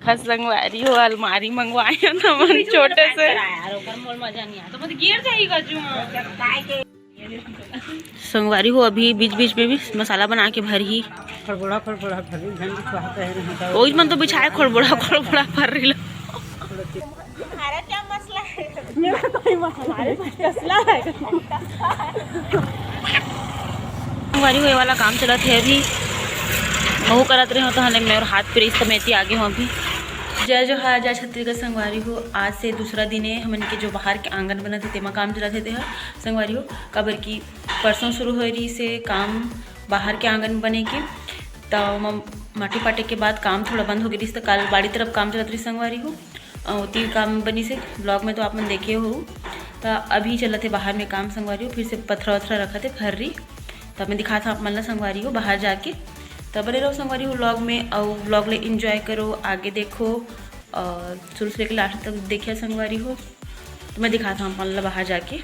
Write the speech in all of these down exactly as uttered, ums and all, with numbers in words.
खस संगवारी हो, अलमारी मंगवाए हन हमन छोटे से। यार, ओकर मोर मजा नहीं आता, मत गिर जाई गजू। संगवारी हो, अभी बीच बीच में भी मसाला बना के भरही। खड़बोड़ा खड़बोड़ा भरही, झन बिछवाता है, नहीं तो ओइच मन तो बिछाए खड़बोड़ा खड़बोड़ा भर रही। तुम्हारा क्या मसला है? मेरा कोई मसला नहीं, मसला है। संगवारी हो, ये वाला काम चलत हे अभी, महू करत रहे हो तो हने मेर हाथ पे रिश्ता मेती आगे हो अभी। जय जोहार, जय छत्तीसगढ़ संगवारी हो। आज से दूसरा दिन हे, हमन के जो बाहर के आंगन बनत हे, तेमा काम चलत हे, तेहा संगवारी हो, काबर कि परसों शुरू होए रहिस हे काम बाहर के आंगन बने के, त ओमा माटी पाटे के बाद काम थोड़ा बंद हो गे रहिस, त काल बाड़ी तरफ काम चलत रहिस संगवारी हो। अ, ओती काम बनिस हे, vlog में तो आप मन देखे हो। त अभी चलत हे बाहर में काम संगवारी हो, फिर से पथरा वथरा रखत हे फर्री, त मैं दिखात हूँ आप मन ला संगवारी हो बाहर जाके। त बने रहो संगवारी हो vlog में, अउ vlog ले enjoy करो, आगे देखो और शुरू से लेके last तक देखिए संगवारी हो। तो मैं दिखाता हूँ आप मन ला बाहर जाके।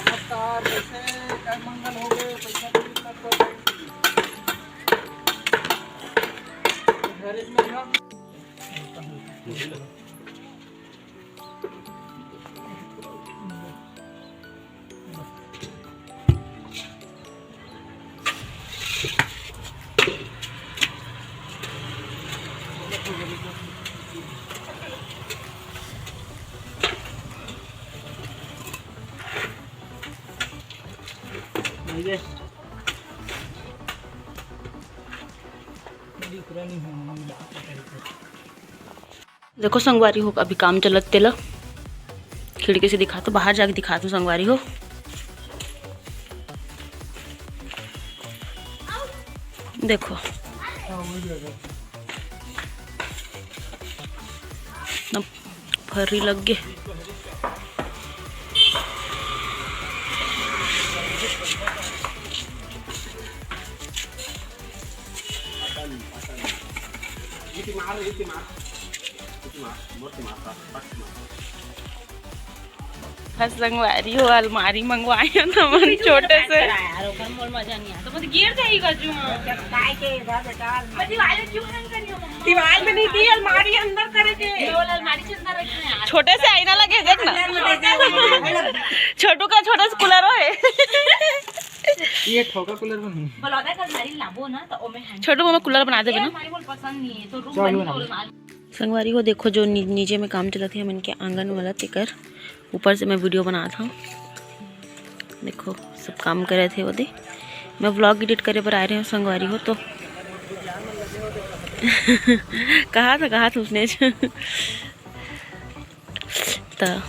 नमस्कार, कैसे काय मंगल हो गए, पैसा तो मिलता तो गैरेज में ना। देखो संगवारी हो, अभी काम चलत तेला खिड़की से दिखात हूँ, बाहर जाके दिखात हूँ संगवारी हो। देखो न फर्री लग गे। खस संगवारी हो, अलमारी मंगवाए हन हमन छोटे से। यार, ओकर मोर मजा नहीं आता, मत गिर जाई गजू। दीवार में नहीं थी, अलमारी अंदर करे के। छोटे से आईना लगे हे, देख ना। छोटू का छोटा सा कूलर हे। ये ठोका कूलर बनी। छोटू, मोला कूलर बना देबे ना। संगवारी हो, देखो जो नी-, नीचे में काम चलत हे हमन के आंगन वाला, तेकर ऊपर से मैं वीडियो बनात हूँ। देखो सब काम करत हे ओदे। मैं vlog edit करे बर आए रहे हूँ संगवारी हो, तो कहा था, कहा था उसने। त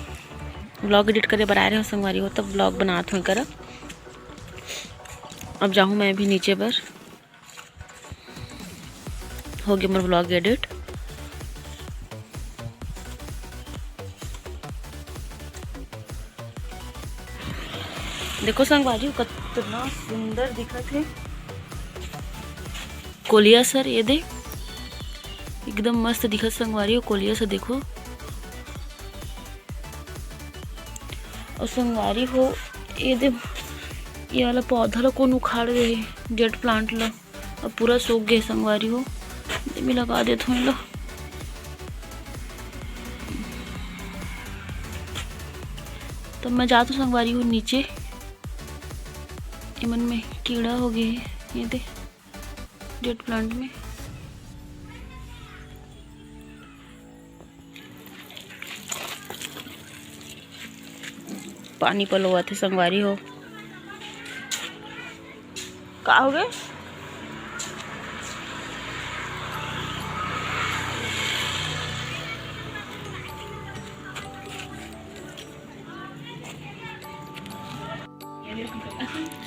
vlog edit करे बर आए रहे हूँ संगवारी हो, त vlog बनात हूँ एकर। अब जाहूँ मैं भी नीचे बर। हो गया मोर vlog edit। देखो संगवारी हो, कितना सुंदर दिखत हे कोलिया सर, ये दे एकदम मस्त दिखत संगवारी हो कोलिया सर, देखो। और संगवारी हो, ये दे, ये वाला पौधा ला कोन उखाड़ दे हे, जेट प्लांट ला। अब पूरा सूख गे संगवारी हो, मैं लगा देत हूँ एला। तो मैं जात हूँ संगवारी हो नीचे, एमन में कीड़ा हो गे हे, ये दे जेट प्लांट में। पानी पलोवत हे संगवारी हो। का हो गए?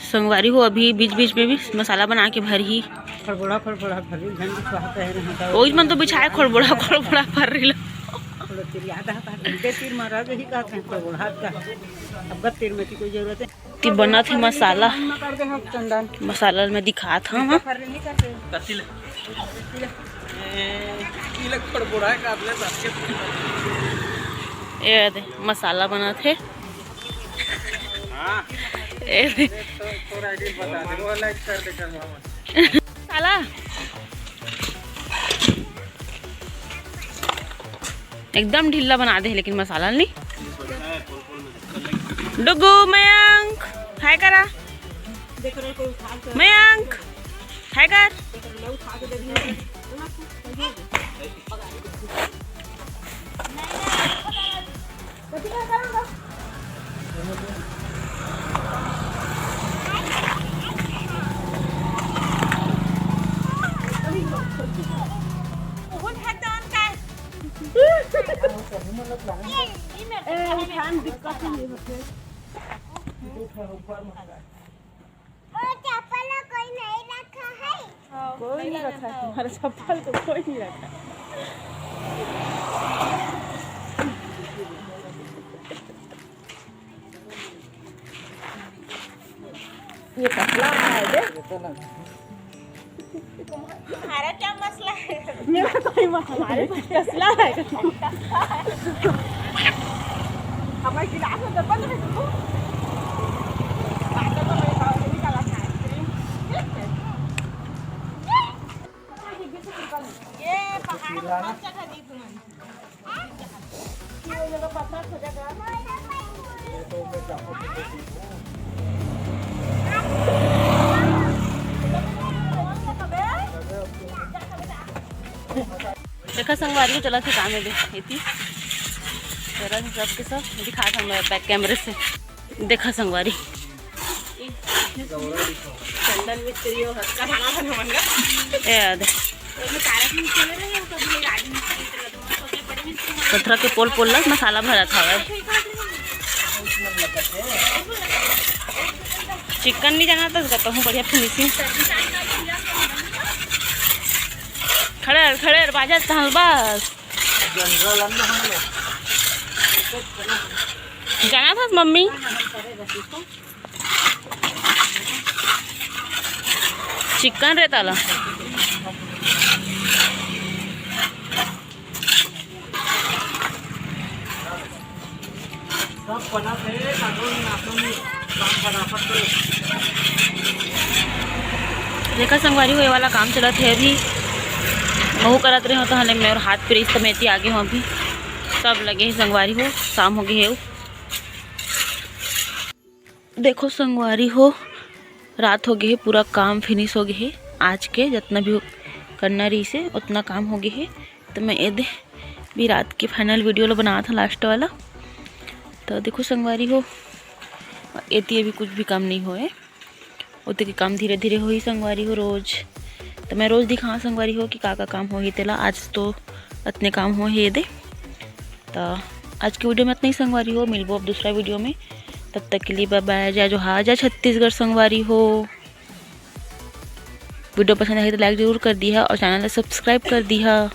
संगवारी हो, अभी बीच बीच में भी मसाला बना के भरही। फड़फड़ा फड़फड़ा भरही, झन बिछवाता है, नहीं तो ओइच मन तो बिछाए खड़बोड़ा खड़बोड़ा भर रही। थोड़ा चिरिया दहा का, घंटे तीर में रह गई का, कहीं खड़बोड़ा का। अब तीर में की कोई जरूरत है। ती बनत हे मसाला। चंदन। मसाला मैं दिखात हूँ। ये दे, मसाला बनात हे। ए दे। मसाला एकदम ढीला बना दे, लेकिन मसाला नहीं। डुगू, मयंक, हाय करा। मयंक, हाय कर। कोई नहीं रखा है, तुम्हारा चप्पल तो कोई नहीं रखा। ये पतला है, देख। तुम्हारा क्या मसला है? मेरा कोई मसला नहीं, कसला है। हमारे गिलास में डब्बा नहीं है, देखो। ये पहाड़ में हर जगह दी तुम्हें। देखा संगवारी हो, चला थे काम में दे, एती। जरा से सबके सब दिखा था मैं बैक कैमरे से। देखा संगवारी। चंदन मिस्त्री हो, हल्का खाना बना मंगा। ए, आ दे। पथरा के पोल पोल ला मसाला भरत हवय। चिकन नहीं जाना तो कहूँ बढ़िया फिनिशिंग। खड़े खड़े बाजा तहल बस। जाना था मम्मी। चिकन रे ताला। देखा संगवारी हो, ये वाला काम चलत हे अभी। महू करत रहे हो तो हले मैं और हाथ पिरीस त मैं एती आगे हूँ अभी। सब लगे हे संगवारी हो, शाम हो गए हे। देखो संगवारी हो, रात हो गए हे, पूरा काम फिनिश हो गए हे। आज के जितना भी करना रहिसे उतना काम हो गए हे। तो मैं ये दे भी रात के फाइनल वीडियो ला बनात हूँ, लास्ट वाला। तो देखो संगवारी हो, एती अभी कुछ भी काम नहीं होए, ओती के काम धीरे धीरे होही संगवारी हो रोज। तो मैं रोज दिखाऊँ संगवारी हो कि का का काम होही तेला। आज तो अतने काम होहे ये दे। तो आज के वीडियो में अतना ही संगवारी हो, मिलबो अब दूसरा वीडियो में। तब तक के लिए बाय बाय, जय जोहार, जय छत्तीसगढ़ संगवारी हो। वीडियो पसंद आही तो लाइक जरूर कर दिहा और चैनल ला सब्सक्राइब कर दिहा।